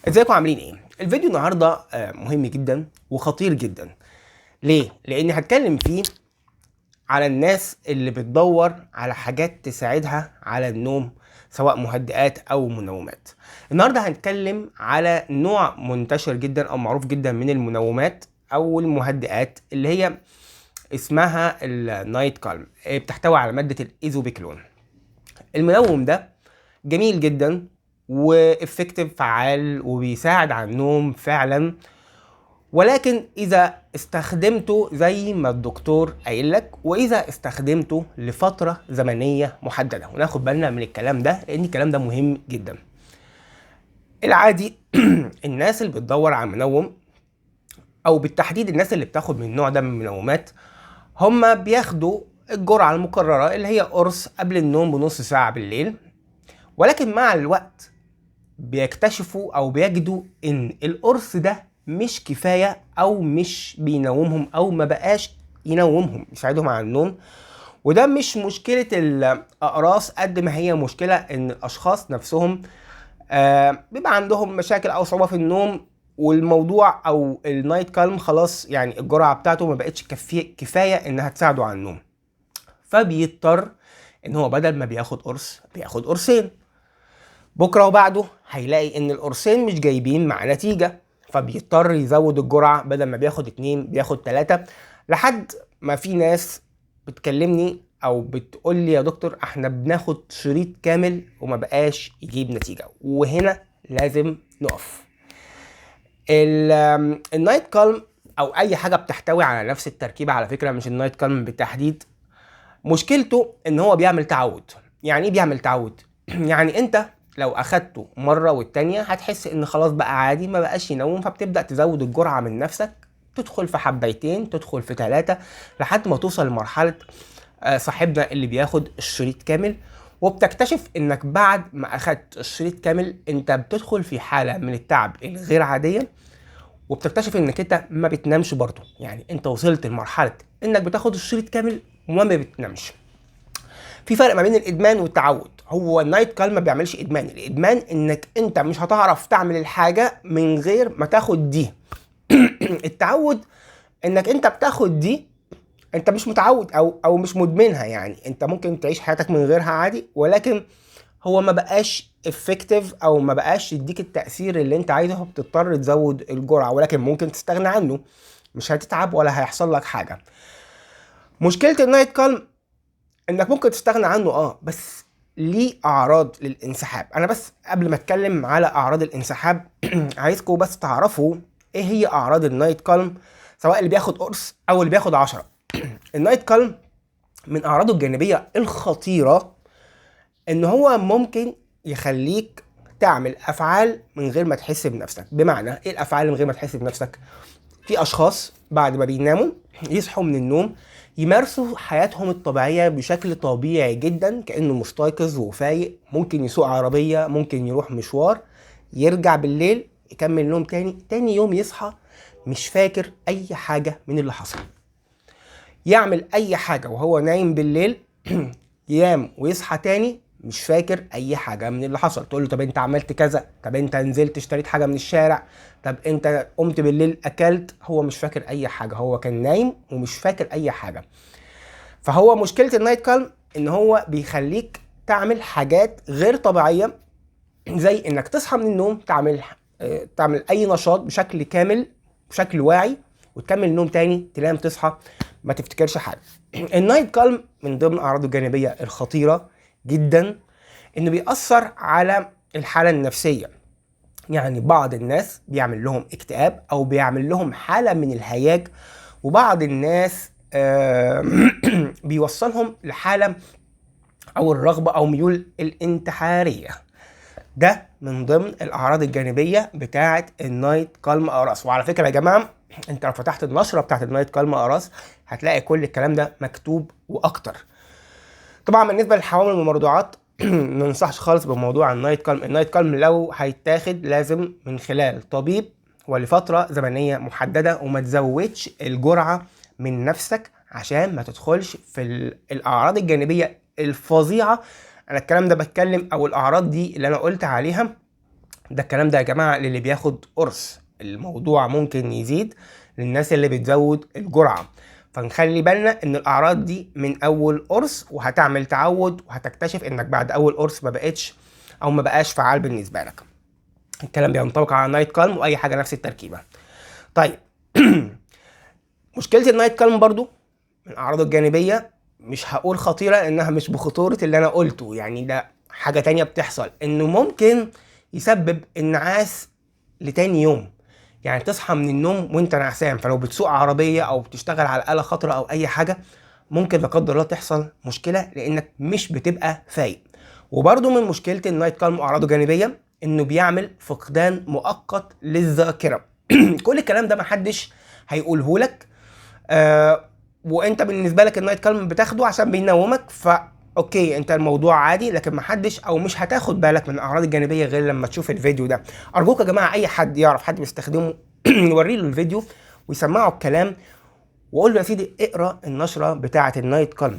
ازيكم عاملين ايه؟ الفيديو النهارده مهم جدا وخطير جدا. ليه؟ لاني هتكلم فيه على الناس اللي بتدور على حاجات تساعدها على النوم، سواء مهدئات او منومات. النهارده هنتكلم على نوع منتشر جدا او معروف جدا من المنومات او المهدئات اللي هي اسمها ال Night Calm، بتحتوي على مادة ال eszopiclone. المنوم ده جميل جدا و effective، فعال وبيساعد على النوم فعلا، ولكن اذا استخدمته زي ما الدكتور قايل لك، واذا استخدمته لفترة زمنية محددة. وناخد بالنا من الكلام ده لان الكلام ده مهم جدا. العادي الناس اللي بتدور على منوم، او بالتحديد الناس اللي بتاخد من النوع ده من المنومات، هم بياخدوا الجرعة المقررة اللي هي قرص قبل النوم بنص ساعة بالليل، ولكن مع الوقت بيكتشفوا او بيجدوا ان القرص ده مش كفاية، او مش بينومهم، او ما بقاش ينومهم يساعدهم على النوم. وده مش مشكلة الاقراص قد ما هي مشكلة ان الاشخاص نفسهم بيبقى عندهم مشاكل او صعوبة في النوم، والموضوع او ال Night Calm خلاص الجرعة بتاعته ما بقتش كفاية انها تساعده على النوم، فبيضطر ان هو بدل ما بياخد قرص بياخد قرصين. بكره وبعده هيلاقي ان القرصين مش جايبين مع نتيجة، فبيضطر يزود الجرعة، بدل ما بياخد 2 بياخد 3، لحد ما في ناس بتكلمني او بتقول لي يا دكتور احنا بناخد شريط كامل وما بقاش يجيب نتيجة. وهنا لازم نقف. ال Night Calm او اي حاجة بتحتوي على نفس التركيبة، على فكرة مش ال Night Calm بالتحديد، مشكلته ان هو بيعمل تعود. يعني ايه بيعمل تعود؟ يعني انت لو اخدته مرة والتانية هتحس ان خلاص بقى عادي، ما بقاش ينوم، فبتبدأ تزود الجرعة من نفسك، تدخل في حبيتين، تدخل في 3، لحد ما توصل لمرحلة صاحبنا اللي بياخد الشريط كامل. وبتكتشف انك بعد ما اخدت الشريط كامل انت بتدخل في حالة من التعب الغير عادية، وبتكتشف انك انت ما بتنامش برضه. يعني انت وصلت لمرحلة انك بتاخد الشريط كامل وما بتنامش. في فرق ما بين الادمان والتعود. هو ال Night Calm ما بيعملش ادمان، الادمان انك انت مش هتعرف تعمل الحاجة من غير ما تاخد دي. التعود انك انت بتاخد دي، انت مش متعود او مش مدمنها، يعني انت ممكن تعيش حياتك من غيرها عادي، ولكن هو ما بقاش effective او ما بقاش يديك التأثير اللي انت عايزه، فبتضطر تزود الجرعة، ولكن ممكن تستغنى عنه، مش هتتعب ولا هيحصل لك حاجة. مشكلة ال Night Calm انك ممكن تستغنى عنه، بس ليه اعراض للانسحاب. انا بس قبل ما اتكلم على اعراض الانسحاب عايزكم بس تعرفوا ايه هي اعراض ال Night Calm، سواء اللي بياخد قرص او اللي بياخد 10. ال Night Calm من اعراضه الجانبية الخطيرة ان هو ممكن يخليك تعمل افعال من غير ما تحس بنفسك. بمعنى ايه الافعال من غير ما تحس بنفسك؟ في اشخاص بعد ما بيناموا يصحوا من النوم يمارسوا حياتهم الطبيعية بشكل طبيعي جدا، كأنه مستيقظ وفايق، ممكن يسوق عربية، ممكن يروح مشوار، يرجع بالليل يكمل نوم تاني، تاني يوم يصحى مش فاكر أي حاجة من اللي حصل، يعمل أي حاجة وهو نايم بالليل ينام ويصحى تاني مش فاكر أي حاجة من اللي حصل. تقول له طب أنت عملت كذا، طب أنت نزلت اشتريت حاجة من الشارع، طب أنت قمت بالليل أكلت، هو مش فاكر أي حاجة، هو كان نايم ومش فاكر أي حاجة. فهو مشكلة ال Night Calm إن هو بيخليك تعمل حاجات غير طبيعية، زي إنك تصحى من النوم تعمل أي نشاط بشكل كامل بشكل واعي، وتكمل نوم تاني، تنام تصحى ما تفتكرش حاجة. ال Night Calm من ضمن أعراضه الجانبية الخطيرة جدا إنه بيأثر على الحالة النفسية. يعني بعض الناس بيعمل لهم اكتئاب أو بيعمل لهم حالة من الهياج، وبعض الناس بيوصلهم لحالة أو الرغبة أو ميول الانتحارية. ده من ضمن الأعراض الجانبية بتاعة ال Night Calm أقراص. وعلى فكرة يا جماعة، أنت لو فتحت النشرة بتاعة ال Night Calm أقراص هتلاقي كل الكلام ده مكتوب وأكتر. طبعا بالنسبة للحوامل والمرضعات ما ننصحش خالص بموضوع ال Night Calm. ال Night Calm لو هيتاخد لازم من خلال طبيب ولفترة زمنية محددة، وما تزودش الجرعة من نفسك عشان ما تدخلش في الأعراض الجانبية الفظيعة. أنا الكلام ده بتكلم، أو الأعراض دي اللي أنا قلت عليها ده الكلام ده يا جماعة للي بياخد قرص، الموضوع ممكن يزيد للناس اللي بتزود الجرعة. فنخلي بالنا ان الاعراض دي من اول قرص، وهتعمل تعود، وهتكتشف انك بعد اول قرص ما بقتش او ما بقاش فعال بالنسبة لك. الكلام بينطبق على Night Calm واي حاجة نفس التركيبة. طيب مشكلة ال Night Calm برضو من اعراضه الجانبية، مش هقول خطيرة لانها مش بخطورة اللي انا قلته، يعني ده حاجة تانية بتحصل، انه ممكن يسبب انعاس لتاني يوم. يعني تصحى من النوم وانت نعسان، فلو بتسوق عربية او بتشتغل على آلة خطرة او اي حاجة ممكن لا قدر الله تحصل مشكلة لانك مش بتبقى فايق. وبرده من مشكلة ال Night Calm واعراضه الجانبية انه بيعمل فقدان مؤقت للذاكرة. كل الكلام ده محدش هيقوله لك، وانت بالنسبة لك ال Night Calm بتاخده عشان بينومك، ف okay انت الموضوع عادي، لكن محدش او مش هتاخد بالك من الاعراض الجانبية غير لما تشوف الفيديو ده. ارجوك يا جماعة اي حد يعرف حد بيستخدمه يوري له الفيديو ويسمعه الكلام، وقول له يا سيدي اقرا النشرة بتاعه ال Night Calm.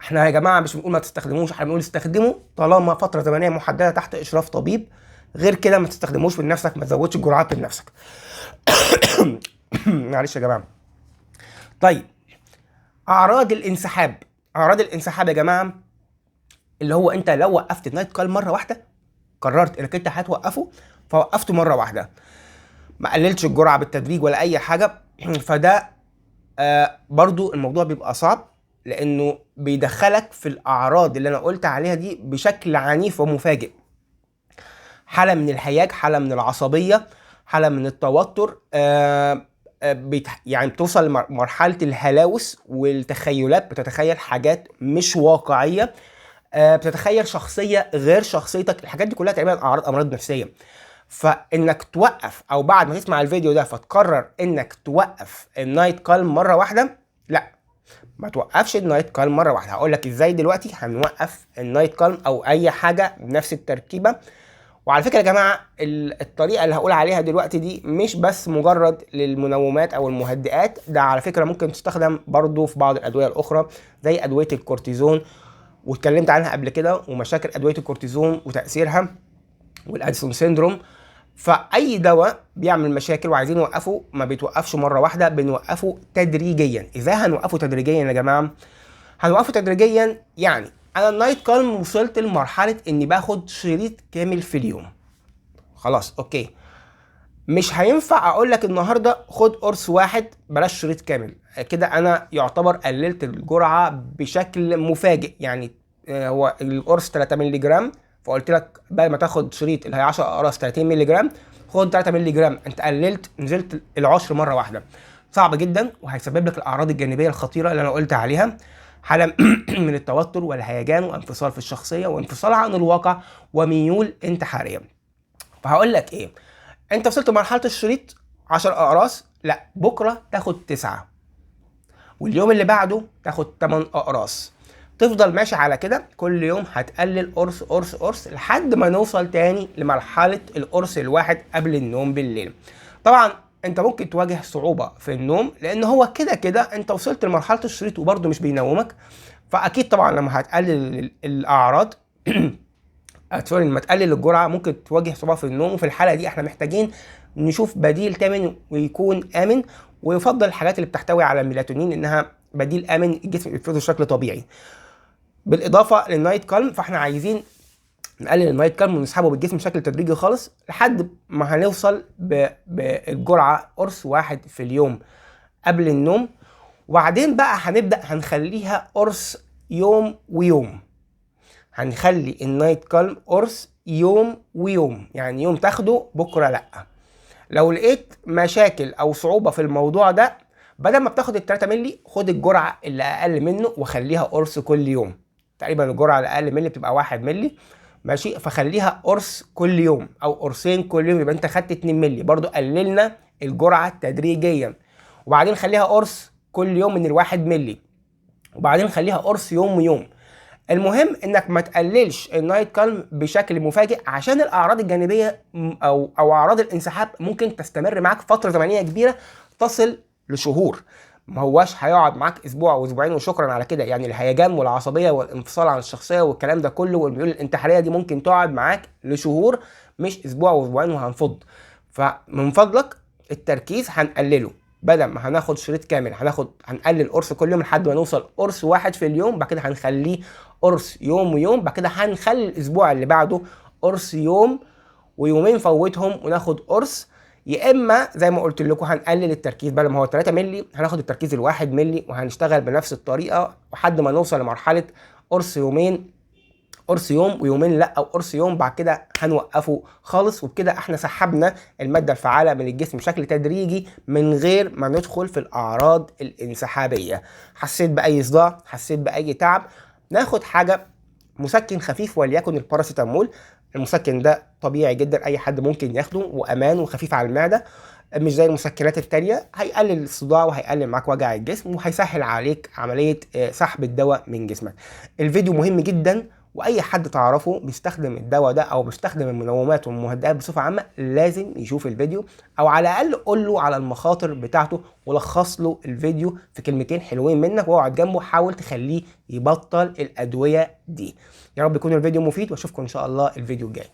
احنا يا جماعة مش بنقول ما تستخدموش، احنا بنقول استخدمه طالما فترة زمنية محددة تحت اشراف طبيب، غير كده ما تستخدموش من نفسك، ما تزودش الجرعات من نفسك. معلش يا جماعة. طيب اعراض الانسحاب. اعراض الانسحاب يا جماعة اللي هو انت لو وقفت ال Night Calm مرة واحدة، قررت انك انت هتوقفه فوقفته مرة واحدة، ما قللتش الجرعة بالتدريج ولا اي حاجة، فده برضو الموضوع بيبقى صعب لانه بيدخلك في الاعراض اللي انا قلت عليها دي بشكل عنيف ومفاجئ. حاله من الهياج، حاله من العصبية، حاله من التوتر، يعني بتوصل لمرحلة الهلاوس والتخيلات، بتتخيل حاجات مش واقعية، بتتخيل شخصية غير شخصيتك. الحاجات دي كلها تقريبا اعراض امراض نفسية. فانك توقف او بعد ما تسمع الفيديو ده فتقرر انك توقف ال Night Calm مرة واحدة، لا ما توقفش ال Night Calm مرة واحدة. هقول لك ازاي دلوقتي هنوقف ال Night Calm او اي حاجة بنفس التركيبة. وعلى فكرة يا جماعة الطريقة اللي هقول عليها دلوقتي دي مش بس مجرد للمنومات او المهدئات، ده على فكرة ممكن تستخدم برضو في بعض الادوية الاخرى زي ادوية الكورتيزون، واتكلمت عنها قبل كده، ومشاكل ادوية الكورتيزون وتاثيرها وال Addison syndrome. فاي دواء بيعمل مشاكل وعايزين نوقفه ما بيتوقفش مرة واحدة، بنوقفه تدريجيا. ازاي هنوقفه تدريجيا يا جماعة؟ هنوقفه تدريجيا يعني انا ال Night Calm وصلت لمرحلة اني باخد شريط كامل في اليوم، خلاص okay، مش هينفع اقول لك النهارده خد قرص واحد بلاش شريط كامل، كده انا يعتبر قللت الجرعة بشكل مفاجئ. يعني هو القرص 3 مللي جرام، فقلت لك بدل ما تاخد شريط اللي هي 10 اقراص 30 مللي جرام خد 3 مللي جرام، انت قللت نزلت العشر مرة واحدة. صعب جدا وهيسبب لك الاعراض الجانبية الخطيرة اللي انا قلت عليها، حاله من التوتر والهيجان وانفصال في الشخصية وانفصال عن الواقع وميول انتحارية. فهقول لك ايه، انت وصلت لمرحلة الشريط 10 اقراص، لا بكره تاخد 9، واليوم اللي بعده تاخد 8 اقراص، تفضل ماشي على كده كل يوم هتقلل قرص قرص قرص لحد ما نوصل تاني لمرحلة القرص الواحد قبل النوم بالليل. طبعا انت ممكن تواجه صعوبة في النوم لان هو كده كده انت وصلت لمرحلة الشريط وبرده مش بينومك، فاكيد طبعا لما هتقلل الاعراض sorry لما تقلل الجرعة ممكن تواجه صعوبة في النوم، وفي الحالة دي احنا محتاجين نشوف بديل تامن ويكون امن، ويفضل الحاجات اللي بتحتوي على الميلاتونين انها بديل امن الجسم بيفرزه بشكل طبيعي. بالاضافة لل Night Calm، فاحنا عايزين نقلل ال Night Calm ونسحبه بالجسم بشكل تدريجي خالص لحد ما هنوصل بالجرعه قرص واحد في اليوم قبل النوم، وبعدين بقى هنبدا هنخليها قرص يوم ويوم. هنخلي ال Night Calm قرص يوم ويوم، يعني يوم تاخده بكره لا. لو لقيت مشاكل او صعوبة في الموضوع ده، بدل ما بتاخد ال 3 مللي خد الجرعة اللي اقل منه وخليها قرص كل يوم. تقريبا الجرعة اللي اقل مللي بتبقى 1 مللي، ماشي، فخليها قرص كل يوم او قرصين كل يوم، يبقى انت خدت 2 مللي، برضو قللنا الجرعة تدريجيا. وبعدين خليها قرص كل يوم من الواحد مللي، وبعدين خليها قرص يوم ويوم. المهم انك ما تقللش ال Night Calm بشكل مفاجئ عشان الاعراض الجانبية او اعراض الانسحاب ممكن تستمر معاك فترة زمنية كبيرة تصل لشهور. ما هواش هيقعد معاك اسبوع او اسبوعين وشكرا على كده. يعني الهيجان والعصبية والانفصال عن الشخصية والكلام ده كله والميول الانتحاريه دي ممكن تقعد معاك لشهور، مش اسبوع واسبوعين وهنفض. فمن فضلك التركيز هنقلله، بدل ما هناخد شريط كامل هنقلل قرص كل يوم لحد ما نوصل قرص واحد في اليوم، بعد كده هنخليه قرص يوم ويوم، بعد كده هنخلي الاسبوع اللي بعده قرص يوم ويومين فوتهم وناخد قرص. يا اما زي ما قلت لكم هنقلل التركيز، بدل ما هو 3 مللي هناخد التركيز الواحد مللي، وهنشتغل بنفس الطريقة لحد ما نوصل لمرحلة قرص يومين، قرص يوم ويومين لا، او قرص يوم، بعد كده هنوقفه خالص. وبكده احنا سحبنا المادة الفعالة من الجسم بشكل تدريجي من غير ما ندخل في الاعراض الانسحابيه. حسيت باي صداع، حسيت باي تعب، ناخد حاجة مسكن خفيف وليكن الباراسيتامول. المسكن ده طبيعي جدا، اي حد ممكن ياخده، وامان وخفيف على المعدة، مش زي المسكنات التانية. هيقلل الصداع وهيقلل معاك وجع الجسم وهيسهل عليك عملية سحب الدواء من جسمك. الفيديو مهم جدا، واي حد تعرفه بيستخدم الدواء ده او بيستخدم المنومات والمهدئات بصفة عامة لازم يشوف الفيديو، او على الاقل قول له على المخاطر بتاعته ولخص له الفيديو في كلمتين حلوين منك، واقعد جنبه حاول تخليه يبطل الادوية دي. يا رب يكون الفيديو مفيد، واشوفكم ان شاء الله الفيديو الجاي.